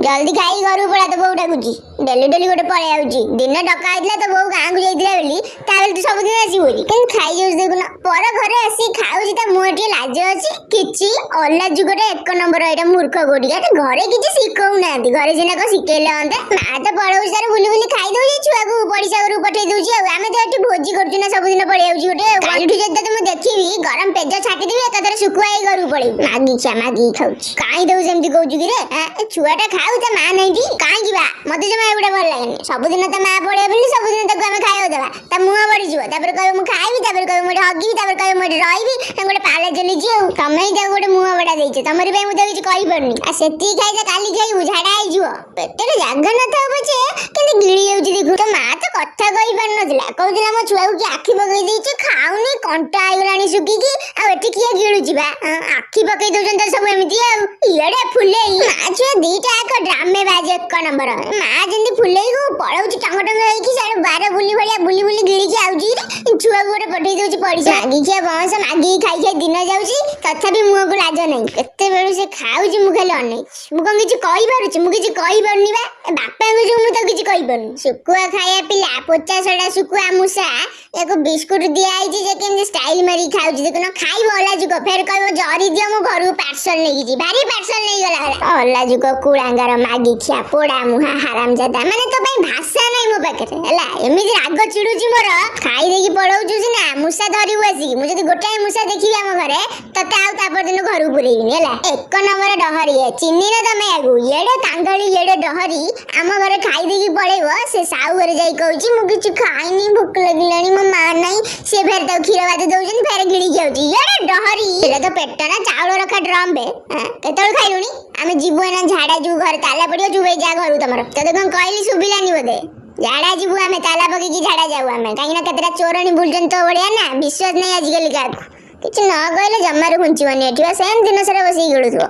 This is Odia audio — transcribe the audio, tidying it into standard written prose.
ଜଲ୍ଦି ଖାଇ ଘରକୁ ପଳା, ତ ବୋଉ ଡାକୁଛି। ଡେଲି ଡେଲି ଗୋଟେ ପଳେଇ ଆଉଛି। ଦିନେ ଡକା ହେଇଥିଲା, ତ ବୋଉ ଗାଁକୁ ଯାଇଥିଲା ବୋଲି, ତାହେଲେ ତୁ ସବୁଦିନ ଆସିବୁ ବୋଲି କେମିତି ଖାଇଯାଉଛି ଦେଖୁନ। ପର ଘରେ ଆସି ଖାଉଛି, ତା ମୁହଁ ଟିକେ ଲାଜ ଅଛି କିଛି? ଅଲାଜୁକଟା ଏକ ନମ୍ବର ଏଇଟା, ମୂର୍ଖ କୋଟିକା। ଘରେ କିଛି ଶିଖଉନାହାନ୍ତି। ଘରେ ସିନା କଣ ଶିଖେଇଲେ ହନ୍ତା। ମା ତ ପଳଉଛି ତାର ବୁଲି ବୁଲି, ଖାଇ ଦଉଛି, ଛୁଆକୁ ପଡିଶା ଘରକୁ ପଠେଇ ଦଉଛି। ଆଉ ଆମେ ତ ଏଠି ଭୋଜି କରୁଛୁ ନା, ସବୁଦିନ ପଳେଇ ଯାଉଛି ଗୋଟେ। ଆଉ କାଲିଠୁ ଯଦି ତତେ ମୁଁ ଦେଖିବି, ଗରମ ପେଜ ଛାଟିଦେବି, ଏକାଥରେ ଶୁଖୁଆ ହେଇ ଘରକୁ ପଳେଇବୁ। ମାଗିଛା ମାଗିକି ଖାଉଛି। କାହିଁ ତାକୁ ସେମିତି କହୁଛୁ କିରେ? ଏ ଛୁଆଟା ଖାଉ, ତା ମା ନାହିଁ କି? କାହିଁକି ବା? ମତେ ଜମା ଏଗୁଡା ଭଲ ଲାଗେନି। ସବୁଦିନ ତା ମା ପଳେଇବ ବୋଲି ସବୁଦିନ ତାକୁ ଆମେ ଖାଇବାକୁ ଦେବା, ତା ମୁହଁ ବଢିଯିବ। ତାପରେ କହିବ ମୁଁ ଖାଇବି, ତାପରେ କହିବ ମୁଁ ଏଠି ହଗିବି, ତାପରେ କହିବ ମୁଁ ଏଠି ରହିବି, ଗୋଟେ ପାଲା ଚଲିଛି। ଆଉ ତମେ ହିଁ ତାକୁ ଗୋଟେ ମୁହଁ ବଢା ଦେଇଛ, ତମରି ପାଇଁ ମୁଁ ତାକୁ କିଛି କହିପାରୁନି। ଆଉ ସେତିକି ଖାଇଲେ କାଲି ଖାଇବୁ, ଝାଡା ହେଇଯିବ। ପେଟରେ ଜାଗା ନଥାଉ ପଛେ କିନ୍ତୁ ଗିଳି ଯାଉଛି ଦେଖୁ। ତ ମା ତ କଥା କହିପାରୁନଥିଲା, କହୁଥିଲା ମୋ ଛୁଆକୁ କିଏ ଆଖି ପକେଇ ଦେଇଛି, ଖାଉନି, କଣ୍ଟା ହେଇଗଲାଣି ଶୁଖିକି। ଆଉ ଏଠି କିଏ ଗିଳୁଛି ବା? ଆଖି ପକେଇ ଦଉଛନ୍ତି ତ ସବୁ ଏମିତି। ଆଉ ଇଆଡେ ଫୁଲେଇ ମା ଛୁଆ ଦିଟା ଏକ ଡ୍ରାମେ ବାଜ ଏକ ନମ୍ବର। ମା ଯେମିତି ଫୁଲେଇକୁ ପଳଉଛି ଟଙ୍ଗ ଟଙ୍ଗ ହେଇକି, ସିଆଡେ ବାର ବୁଲି ଭଳିଆ ବୁଲି ବୁଲି ଗିଳିକି ଆଉଛି, ଛୁଆକୁ ଗୋଟେ ପଠେଇ ଦଉଛି ପଡିଶା। ମାଗିଖିଆ ବଂଶ, ମାଗିକି ଖାଇ ଖାଇ ଦିନ ଯାଉଛି, ତଥାପି ମୁହଁକୁ ଲାଜ ନାହିଁ। କେତେବେଳୁ ସେ ଖାଉଛି, ମୁଁ ଖାଲି ଅନେଇଛି। ମୁଁ କଣ କିଛି କହିପାରୁଛି? ମୁଁ କିଛି କହିପାରୁନି ବା। ଏ ବାପାଙ୍କୁ ଯୋଉ ମୁଁ ତାକୁ କିଛି କହିପାରୁନି। ଶୁଖୁଆ ଖାଇବା ପିଲା, ପଚା ସଡା ଶୁଖୁଆ ମୂଷା, ୟାକୁ ବିସ୍କୁଟ ଦିଆ ହେଇଛି ଯେ କେମିତି ଷ୍ଟାଇଲ ମାରିକି ଖାଉଛି ଦେଖୁନ। ଖାଇବ ଅଲାଜୁକ, ଫେର କହିବ ଜରି ଦିଅ, ମୁଁ ଘରକୁ ପାର୍ସଲ ନେଇକି ଯିବି। ଭାରି ପାର୍ସଲ ନେଇଗଲା ହେଲା। ଅଲାଜୁକ କୁଳାଙ୍ଗାର, ମାଗିଖିଆ, ପୋଡା ମୁହାଁ, ହାରାମଜାଦା, ମାନେ ତୋ ପାଇଁ ଭାଷା ନାହିଁ ମୋ ପାଖରେ ହେଲା। ଏମିତି ରାଗ ଚିଡୁଛି ମୋର। ଖାଇ ଦେଇକି ପଳଉଛୁ ସିନା, ମୂଷା ଧରିବୁ ଆସିକି। ମୁଁ ଯଦି ଗୋଟାଏ ମୂଷା ଦେଖିବି ଆମ ଘରେ, ତତେ ଆଉ ତା ପରଦିନ ଘରକୁ ପୁରେଇବିନି ହେଲା। ଏକ ନମ୍ବର ଡହରି ଏ, ଚିହ୍ନିନ ତମେ ୟାକୁ। ଏଡେ କାଙ୍ଗାଳି, ଏଡେ ଡହରି, ଆମ ଘରେ ଖାଇ ଦେଇକି ପଳେଇବ। ସେ ସାଉ ଘରେ ଯାଇ କହୁଛି ମୁଁ କିଛି ଖାଇନି, ଭୋକ ଲାଗିଲାଣି, ମୋ ମା ନାହିଁ। ସେ ଫେର ତାକୁ କ୍ଷୀର ଭାତ ଦଉଛନ୍ତି, ଫେର ଗିଳିକି ଯାଉଛି। ଏଡେ ଡହରି, ଏଇଟା ତ ପେଟ ନା ଚାଉଳ ରଖା ଡ୍ରମ୍ ବେ? କେତେବେଳେ ଖାଇଲୁଣି? ଆମେ ଯିବୁ ଏନା ଝାଡା ଯିବୁ, ଘରେ ତାଲା ପଡିବ। ଚୁପ୍ ହେଇ ଯା ଘରକୁ। ତମର ତତେ କଣ କହିଲି ଶୁଭିଲାନି ବୋଧେ? ଝାଡା ଯିବୁ ଆମେ, ତାଲା ପକେଇକି ଝାଡା ଯାଉ ଆମେ। କାହିଁକି ନା କେତେଟା ଚୋରଣୀ ବୁଲୁଛନ୍ତି ତୋ ଭଳିଆ ନା, ବିଶ୍ୱାସ ନାହିଁ ଆଜିକାଲି କାହାକୁ। କିଛି ନ କହିଲେ ଜମାରୁ ଘୁଞ୍ଚିବନି ଏଠି ବା, ସେମିତି ଦିନ ସାରା ବସିକି ଗିଳୁଥିବ।